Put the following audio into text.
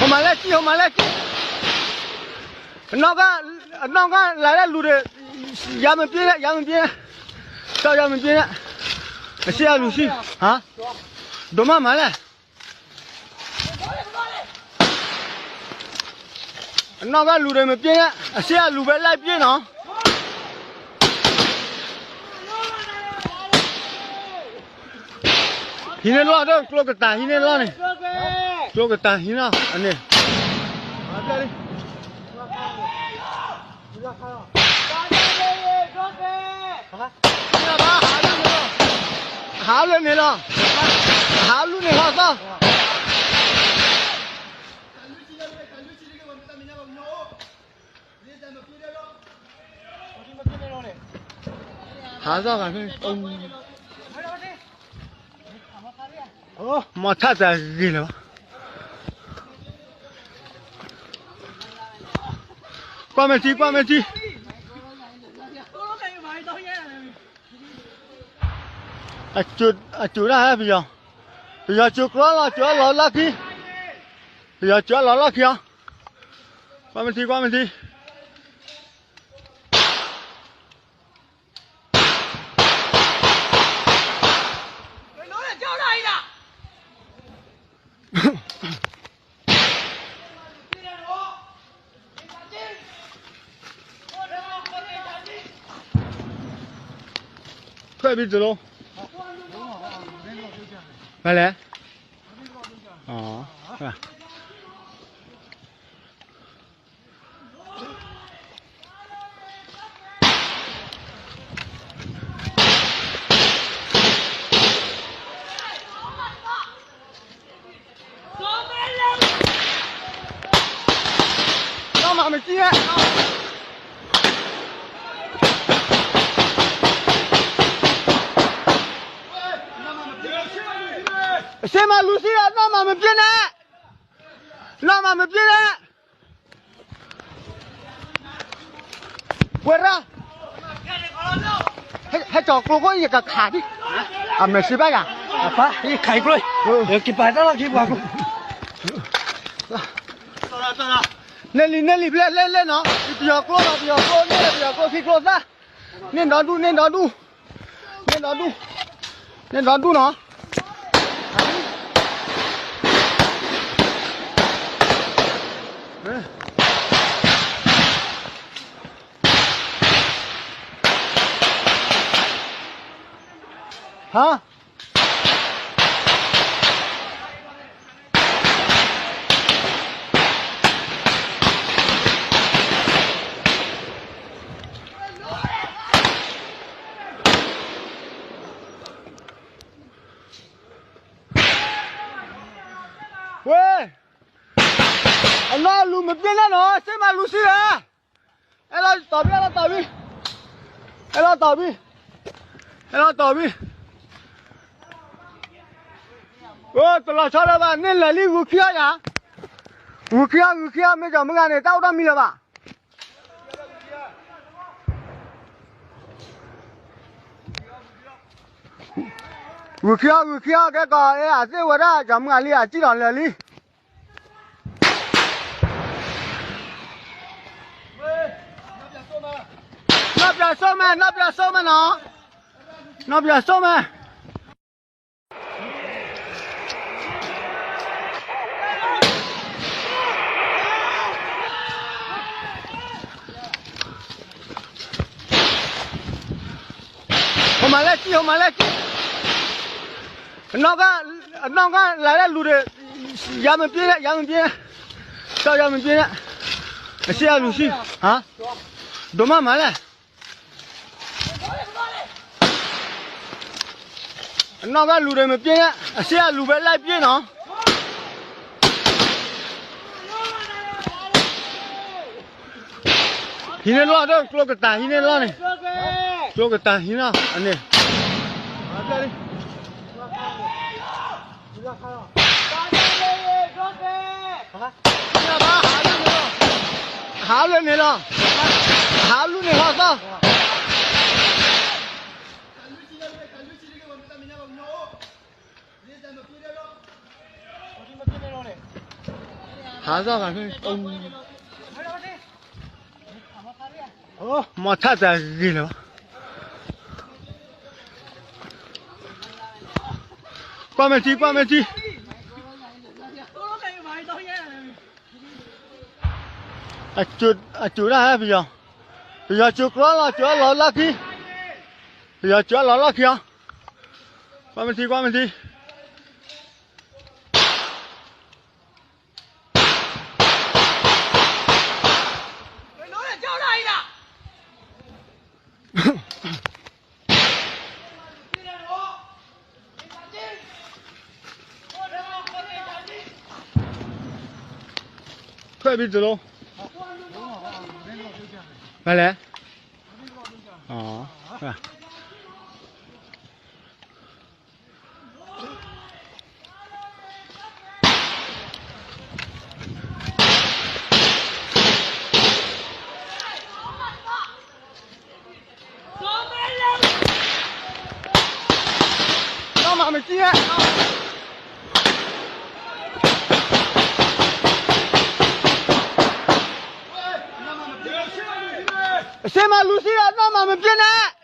မၤလဲၣ်ကံၣ် ဟိမၤလဲၣ်ကံၣ်, အနီၢ်ကီၢ် အနီၢ်ကီၢ်လၢလူၤဒီး ယၤမ့ၢ်ပျ့ၤန့ၣ် ယၤမ့ၢ်ပျ့ၤန့ၣ်, ကၠီယၤမ့ၢ်ပျ့ၤန့ၣ်, အစ့အလူၤဆံ, ဟါ, ဒိးမးမၤလဲၣ် အနီၢ်ကီၢ်လူၤဒီးမ့ၢ်ပျ့ၤန့ၣ် အစ့အလူၤဝဲလၢပျ့ၤနီၤ, ဟံးန့ၢ်လီၢ်ဒီး ကျိကတၢ်ဟံးန့ၢ်လီၢ်န့ၣ်, ကျိကတၢ်ဟံးနီၤ အန့ၣ် ဟးလၢန့ၣ်လီၤ, ဟးလူန့ၣ်လီၤသီ, ဟးသီဂၤ မ့ၢ်ထးတဂ့ၤလၢၤဘၣ်, ကွၢ်မဲာ်ထံ ကွၢ်မဲာ်ထံ အစိၤဒၣ်ဟဲပယီၤ, ပယီၤစိၤကျီလီၤ စိၤအလီၤလီၢ်ခံ, ပယီၤစိၤအလီၤလီၢ်ခံအီၤ, ကွၢ်မ့ၢ်ထံ ကွၢ်မ့ၢ်ထံ, ခွဲးဘံတလိ, မၤလဲၣ်, နီၢ်မၤမ့ၢ်ကံၣ်န့ၣ်, စ့မၤလူၤစံဒီး နီၢ်မၤမ့ၢ်ပျ့ၤန့ၣ်, နီၢ်မၤမ့ၢ်ပျ့ၤန့ၣ် ဝဲရၣ်, ဟဲကၠီၤကျိခိၣ် ယကခးဒံး, အမဲာ်စံဘၣ်ယၤ, အပၢ် ယခးကျိ, ယကပာ်တၢ်လီၢ်ခံပှၤကျိ, န့ၢ်လံ န့ၢ်လံ ဖျဲၣ်လဲၣ်လဲၣ်နီၤ, ပယီၤကျိနီၤ ပယီၤကျိန့ၣ် ပယီၤကျိခံကျိသၣ်, န့ၢ်ဒီဒူၣ် န့ၢ်ဒီဒူၣ်, န့ၢ်ဒီဒူၣ်, န့ၢ်ဒီဒူၣ်နီၤ. ဟါ ဝဲ အနီၢ်လူၤမ့ၢ်ပျ့ၤန့ၣ်နီၤ စ့မၤလူၤစံဒီး, အဲၣ်လီၤတီၢ်ဘံ အဲၣ်လီၤတီၢ်ဘံ, အဲၣ်လီၤတီၢ်ဘံ, အဲၣ်လီၤတီၢ်ဘံ, အိ တလီၤဆီလၢၤဘၣ် န့ၢ်လၢာ်လံ ဂုာ်ခံအီၤယၤ, ဂုာ်ခံအီၤ ဂုာ်ခံအီၤ မ့ၢ်ကီၤမုၢ်ဂၤန့ၣ် တၢ်အိၣ်ထီၣ်မံလၢၤဘၣ်. ဂုာ်ခံအီၤ ဂုာ်ခံအီၤ ကဲကီး အဲ အသ့ၣ်ဝဲဒၣ် ကၠီမုၢ်ဂၤလံ အစံၣ်လီၤလၢာ်လံ. နီၢ်ပၠးစိမ့ၢ် နီၢ်ပၠးစိမ့ၢ်နီၤ, နီၢ်ပၠးစိမ့ၢ် ဟိမၤလဲၣ်ကံၣ် ဟိမၤလဲၣ်ကံၣ်, အနီၢ်ကီၢ် အနီၢ်ကီၢ်လၢ်လၢလူၤဒီး ယၤမ့ၢ်ပျ့ၤန့ၣ် ယၤမ့ၢ်ပျ့ၤန့ၣ်, ကၠီယၤမ့ၢ်ပျ့ၤန့ၣ်, အစ့အလူၤဆံ, ဟါ, ဒိးမးမၤလဲၣ် အနီၢ်ကီၢ်လူၤဒီးမ့ၢ်ပျ့ၤန့ၣ် အစ့အလူၤဝဲလၢပျ့ၤနီၤ. ဟံးန့ၢ်လီၢ်ဒီး ကျိကတၢ်ဟံးန့ၢ်လီၢ်န့ၣ်, ကျိကတၢ်ဟံးနီၤ အန့ၣ် ဟးလၢန့ၣ်လီၤ, ဟးလူန့ၣ်လီၤသီ. မီၤထၣ်တဂ့ၤလၢၤဘၣ်. ကွၢ်မဲာ်ထံ ကွၢ်မဲာ်ထံ. အစူးတၢ်ဟဲပယီၤ, ပယီၤစူးကြီလီၤ စူးအလီၤလီၢ်ခံ, ပယီၤစူးအလီၤလီၢ်ခံအီၤ, ကွၢ်မဲာ်ထံ ကွၢ်မဲာ်ထံ. ဖဲဘံတလိ, ဖဲလဲၣ်, နီၢ်မၤမ့ၢ်ကံ, စ့မၤလူၤစံဒီး နီၢ်မၤမ့ၢ်ကံန့ၣ်.